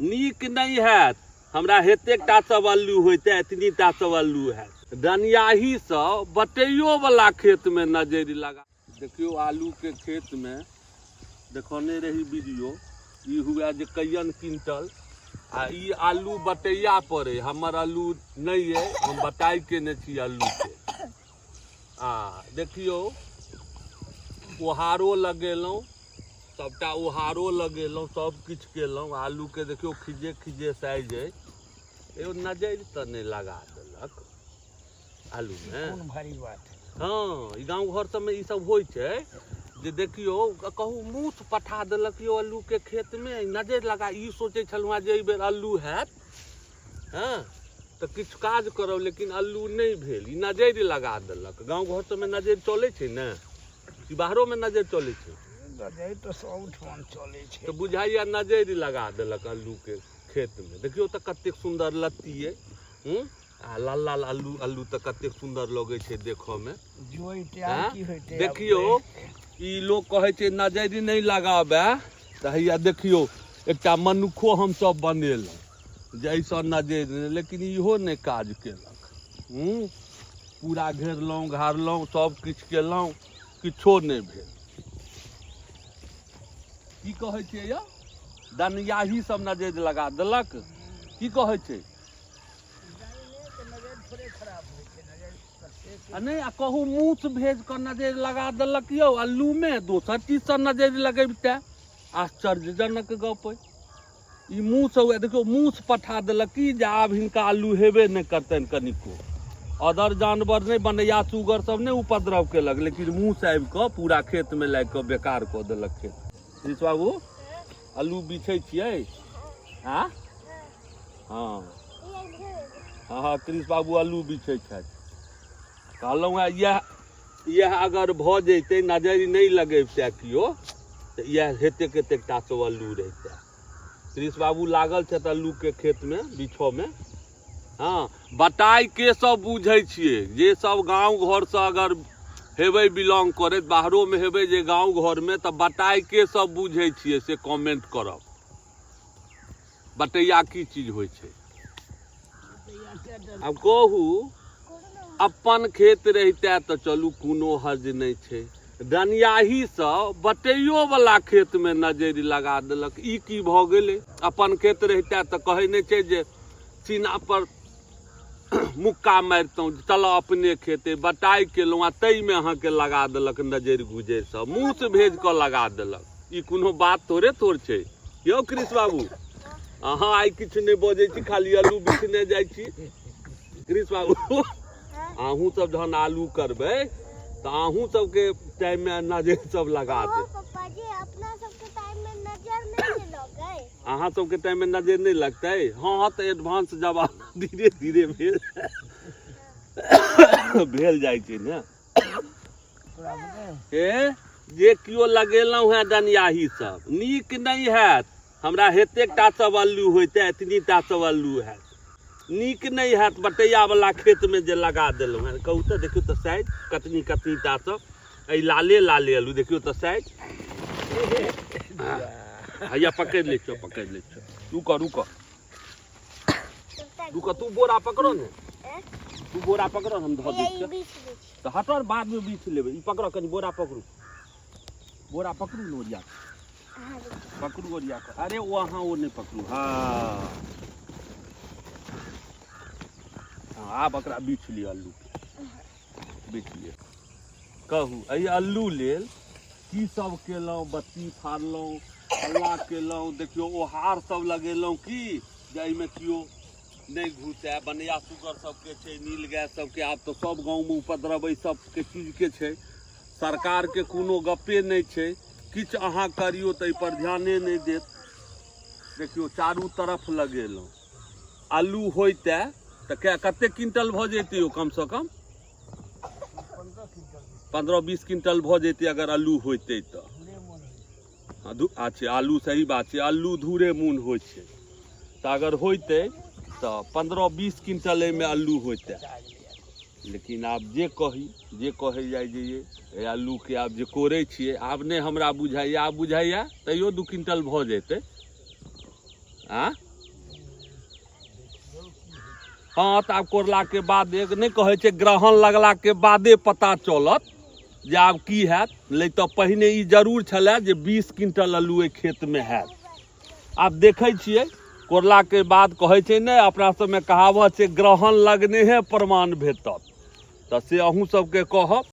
नीक नहि हैत। हमरा हेतेक टा सब अल्लू होइते, एतनी टा सब अल्लू हैत। डनियाहीसँ बटैयोवला खेतमे नजरि लगा देखियौ। आलूके खेतमे देखने रही वीडियो, ई हुए जे कैयन क्विंटल आ ई आलू बटैया पर अइ। हमर आलू नहि अइ, हम बटाइ केने छी आलूके। आ देखियौ, ओहारो लगेलहुँ, सबटा ओहारो लगेलहुँ, सब किछु केलहुँ। आलूके देखियौ, खिजे खिजे साइज अइ। एगो नजरि तऽ नहि लगा देलक आलूमे? कोन भारी बात है। हँ, ई गाँव घर सबमे ई सब होइ छै जे देखियौ, कहू मूस पठा देलक यौ आलूके खेतमे नजरि लगा। ई सोचै छलहुँ हेँ जे एहि बेर अल्लू हैत, हँ, तऽ किछु काज करब, लेकिन अल्लू नहि भेल, ई नजरि लगा देलक। गाँव घर सबमे नजरि चलै छै ने, कि बाहरोमे नजरि चलै छै? नजरि तऽ सबठाम चलै छै। तऽ बुझाइया नजरि लगा देलक अल्लूके खेतमे। देखियौ तऽ कतेक सुन्दर लत्ती अइ। हूँ, आ लाल लाल अल्लू, अल्लू तऽ कतेक सुन्दर लगै छै देखऽमे। जोइते आर की होइते? देखियौ, ई लोक कहै छै नजरि नहि लगाबै, तऽ हैया देखियौ, एकटा मनुक्खो हमसभ बनेलहुँ जे एहिसँ नजरि, लेकिन इहो नहि काज केलक। हूँ, पूरा घेरलहुँ घारलहुँ, सब किछु केलहुँ, किछो नहि भेल। की कहै छियै यौ? दनियाही सब नजरि लगा देलक, की कहै छै? आ नहि, आ कहू मूस भेज कऽ नजरि लगा देलक यौ अल्लूमे, दोसर चीजसँ नजरि लगबिते आश्चर्यजनक गप अइ। ई मूस हुए, देखियौ, मूस पठा देलक की जे आब हिनका अल्लू हेबे नहि करतनि कनिको। अदर जानवर नहि, बनैया सुगर सब नहि उपद्रव केलक, लेकिन मूस आबि कऽ पूरा खेतमे लागि कऽ बेकार कऽ देलक खेत। ऋष बाबू, अल्लू बिछै छियै? आँ हँ हँ हँ, कृष बाबू अल्लू बिछै छथि। कहलहुँ हेँ, इएह इएह अगर भऽ जैतै, नजरि नहि लगैबतै केओ, तऽ इएह हेतेक एतेक टा सब अल्लू रहितै। कृष बाबू लागल छथि अल्लूके खेतमे बिछऽमे। हँ, बटाइ के सब बुझै छियै? जे सब गाँव घरसँ अगर हेबै बिलोंग करैत, बाहरोमे हेबै जे गाँव घरमे, तऽ बटाइ के सब बुझै छियै से कमेंट करब। बटैया की चीज होइ छै? आब कहू, अपन खेत रहिते तऽ चलू कोनो हर्ज नहि छै, डनियाहीसँ बटैयो वाला खेतमे नजरि लगा देलक, ई की भऽ गेलै? अपन खेत रहिते तऽ कहै नहि छै जे सीना पर मुक्का मारितहुँ, चलऽ अपने खेते बटाइ केलहुँ, आ ताहिमे अहाँके लगा देलक नजरि गुजरि सब, मूस भेज कऽ लगा देलक। ई कोनो बात थोड़े थोड़ छै यौ? कृष्ण बाबू, अहाँ आइ किछु नहि बजै छी, खाली आलू बिछने जाइ छी। कृष्ण बाबू, अहूँ सब जहन आलू करबै तऽ अहूँ सबके टाइममे नजरि सब लगा देब। पप्पा जी, अपना सबके टाइम में नजर नहीं लगै। अहाँ सबके टाइममे नजरि नहि लगतै? हँ हँ, तऽ एडवांस जमाना धीरे धीरे भेल भेल जाइ छै ने। हे, जे केओ लगेलहुँ हेँ डनियाही सब, नीक नहि हैत। हमरा हेतेक टा सब अल्लू होइते, एतनी टा सब अल्लू हैत। नीक नहि हैत बटैयावला खेतमे जे लगा देलहुँ हेँ। कहू तऽ, देखियौ तऽ साइज कतनी कतनी टा सब एहि लाले लाले अल्लू। देखियौ तऽ साइज। हैया पकड़ि लै छियौ, पकड़ि लै छियौ। रुकऽ रुकऽ रुकऽ, तू बोरा पकड़ो ने, तू बोरा पकड़ो, हम धऽ दै छियौ। तऽ हटऽ, बादमे बीछ लेबै। ई पकड़ऽ कनि, बोरा पकड़ू, बोरा पकड़ू ने, ओरिया पकड़ू, ओरिया कऽ। अरे ओ अहाँ ओ नहि पकड़ू। हँ, आब एकरा बीछ लिअ, अल्लूके बीछ लिअ। कहू, एहि अल्लू लेल की सब केलहुँ? बत्ती फाड़लहुँ, हल्ला केलहुँ, देखियौ ओहार सब लगेलहुँ की जे एहिमे केओ नहि घुसए। बनैया सुगर सबके छै, नील गाय सबके, आब तऽ सब गाँवमे उपद्रव एहि सबके चीजके छै। सरकारके कोनो गप्पे नहि छै, किछु अहाँ करियौ तऽ एहिपर ध्याने नहि देत। देखियौ, चारू तरफ लगेलहुँ। आलू होइते तऽ कतेक क्विंटल भऽ जैतै यौ? कमसँ कम 15-20 क्विंटल भऽ जैतै अगर आलू होइतै तऽ। अच्छा, आलू सही बात छै, आलू धूरे मोन होइ छै, तऽ अगर होइतै तऽ 15-20 क्विंटल एहिमे आलू होइतै। लेकिन आब जे कही, जे कहै जाइ जइए, एहि आलूके आब जे कोरै छियै, आब नहि हमरा बुझाइए, आब बुझाइए तैयो 2 क्विंटल भऽ जेतै। आँ, हँ, तऽ आब कोरलाके बाद एक नहि कहै छै, ग्रहण लगलाके बादे पता चलत जे आब की हैत। नहि तऽ पहिने ई जरूर छलए जे 20 क्विंटल अल्लू एहि खेतमे हैत। आब देखै छियै कोरलाके बाद, कहै छै ने अपना सबमे कहावत छै, ग्रहण लगने हे प्रमाण भेटत, तऽ से अहूँ सबके कहब।